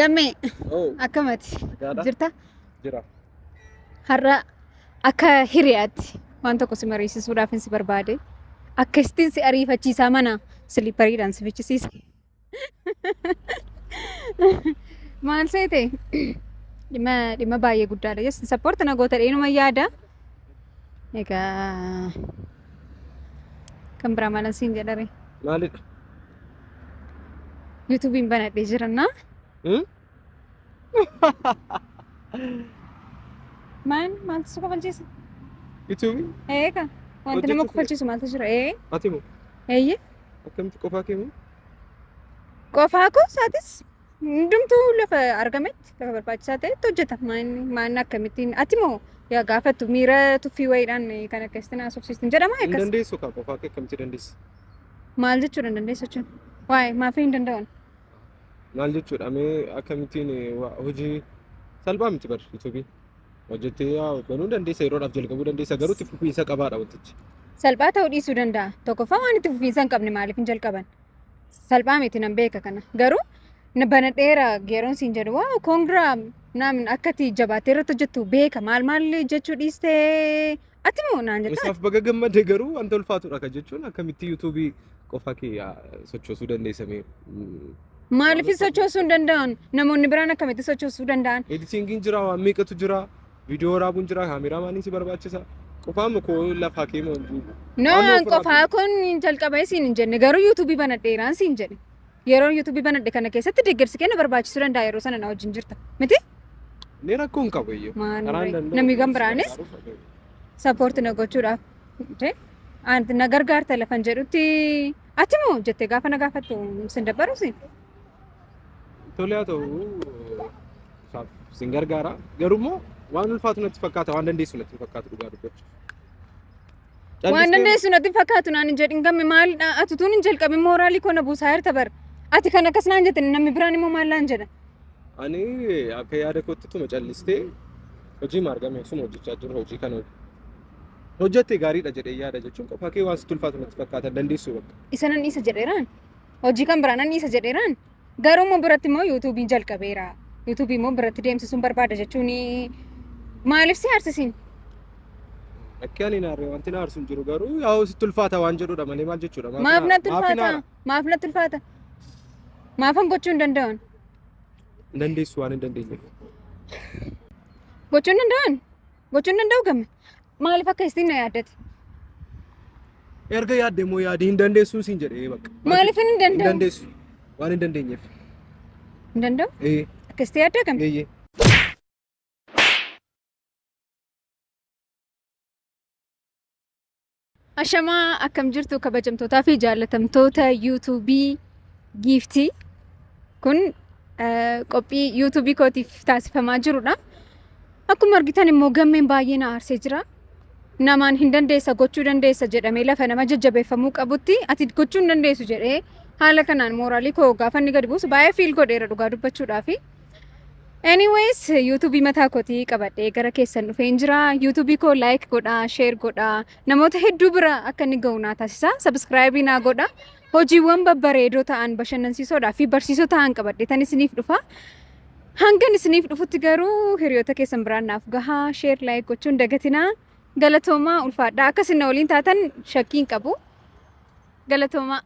Gammee Oh, akkamati nagaadha. jirta? Jira. Har'a akka hiriyaatti waan tokko si mariisisuudhaaf si barbaade. Akkasittiin si ariifachiisaa mana silippariidhaan si fichisiise. Maal seete? Dhimma dhimma baay'ee guddaadha. Yes, support na goota dheenuma yaada. Egaa kan biraa maalan siin jedhare? Maalidha? Yuutuubiin banadhee jiranna. Hmm? Maal maaltu si kofalchiisa? Yuutuubii? Eega wanti nama Hojjechuuf kofalchiisu maaltu jira? Ee Ati moo? eeyyee Akkamitti qofaa kee moo? qofaa koo isaatis hundumtuu lafa argametti lafa barbaachisaa ta'etti hojjeta. Maan maan akkamittiin ati moo yaa gaafattu miira tuffii wayiidhaan kan akkasitti na haasofsiistu hin jedhamaa Hin akkas dandeessu kaa qofaa kee akkamitti dandeessa? maal jechuudha hin dandeessu jechuun? Waa'ee maaf hin danda'an? Maal jechuudha mee akkamittiin hojii salphaa miti bar yuutuubii. Hojjettee yaa banuu dandeessa yeroodhaaf jalqabuu dandeessa garuu itti fufiinsa qabaadha wantichi. Salphaa ta'uu dhiisuu danda'a. Tokkoffaa waan itti fufiinsa hin qabne maaliif hin jalqaban? Salphaa miti nan beeka kana. Garuu na banadheera yeroon siin jedhu waaw koongiraa naamin akka ati jabaattee irratti hojjettu beeka maal maal jechuu dhiistee ati moo naan jettaa? Isaaf baga gammadde garuu wanta ulfaatudha kan jechuun akkamitti yuutuubii qofa kee sochoosuu dandeessa mee. Maaliif sochoosuu hin danda'an? Namoonni biraan akkamitti sochoosuu danda'an? Editingiin jira waan meeqatu jira viidiyoo waraabuun jira kaameraamaaniin si barbaachisa qofaan koo lafaa kee moo No, Waan an ofirraa qofaa kun jalqaba isiin hin jenne garuu yuutuubii banadheeraan siin jedhe. Yeroo yuutuubii banadhe kana keessatti deeggarsi kee na barbaachisuu danda'a yeroo sana na wajjin jirta. Miti? Inni rakkoo hin qabu iyyuu. Maal Karaan ree? danda'u Namni kan si biraanis gargaaruuf sappoorti na gochuudhaaf. Jee, Anti na gargaarta lafan jedhutti ati moo jettee gaafa na gaafattu sin dabbaru si? Tole haa ta'u isaaf sin gargaara. Garuu immoo waan ulfaatu natti fakkaata waan dandeessu natti fakkaatu dhugaa dubbachuuf. Waan Callistee dandeessu natti hin fakkaatu naan hin jedhin gamme maalidha ati tuun hin jalqabin mooraalii koo na buusaa jirta bar. Ati kan akkas naan jette namni biraan immoo maal naan jedha. Ani akka yaada kootti tuma callistee hojii maargame suma hojjechaa jiru hojii kana hojjette gaariidha jedhee yaada jechuun qofaa kee waan sitti ulfaatu natti fakkaata hin dandeessu bakka. Isa nan dhiisa jedheeraan. Hojii kan biraa nan dhiisa jedheeraan. Garuu immoo biratti immoo yuutuubiin jalqabeera. Yuutuubii immoo biratti deemsisuun barbaada jechuun maaliif si aarsisiin? Akka ani naarre wanti na aarsu hin jiru garuu yaa'u sitti ulfaata waan jedhudha malee maal jechuudha. Maaf natti Maaf hin ulfaata? aara? Maaf natti ulfaata? Maafan gochuu hin danda'an? Hin dandeessu waan hin dandeenyeef. Gochuu hin danda'an? Gochuu hin danda'u gamme? Maaliif akka isiin na yaaddate? Erga yaadde immoo yaadii hin dandeessuun siin jedhee bakka. Maaliif hin Hin danda'u? dandeessu waan hin dandeenyeef. Hin danda'u? Ee Akkasitti yaadda gamme? eeyyee. Ashamaa akkam jirtu kabajamtootaa fi jaallatamtoota yuutuubii giiftii kun qophii yuutuubii kootiif taasifamaa jirudha. Akkuma argitan immoo gammeen baay'ee na aarsee jira. Namaan hin dandeessa gochuu dandeessa jedhamee lafa nama jajjabeeffamuu qabutti ati gochuu hin dandeessu jedhee haala kanaan mooraalii koo gaafa inni gadi buusu baay'ee fiil godheera dhugaa dubbachuudhaafi. Anyways, YouTube mataa kootii qabadhee gara keessan dhufeen jira. YouTube koo like godhaa, share godhaa. Namoota hedduu bira akka inni ga'u naa taasisa. Subscribe naa godha. Hojiiwwan babbareedoo ta'an bashannansiisoodhaa fi barsiisoo ta'an qabadhee tan isiniif dhufa. Hangan isiniif dhufutti garuu hiriyoota keessan biraan naaf gahaa, share, like gochuun dagatinaa. Galatoomaa ulfaadhaa. Akka isin na waliin taatan shakkii hin qabu. Galatoomaa.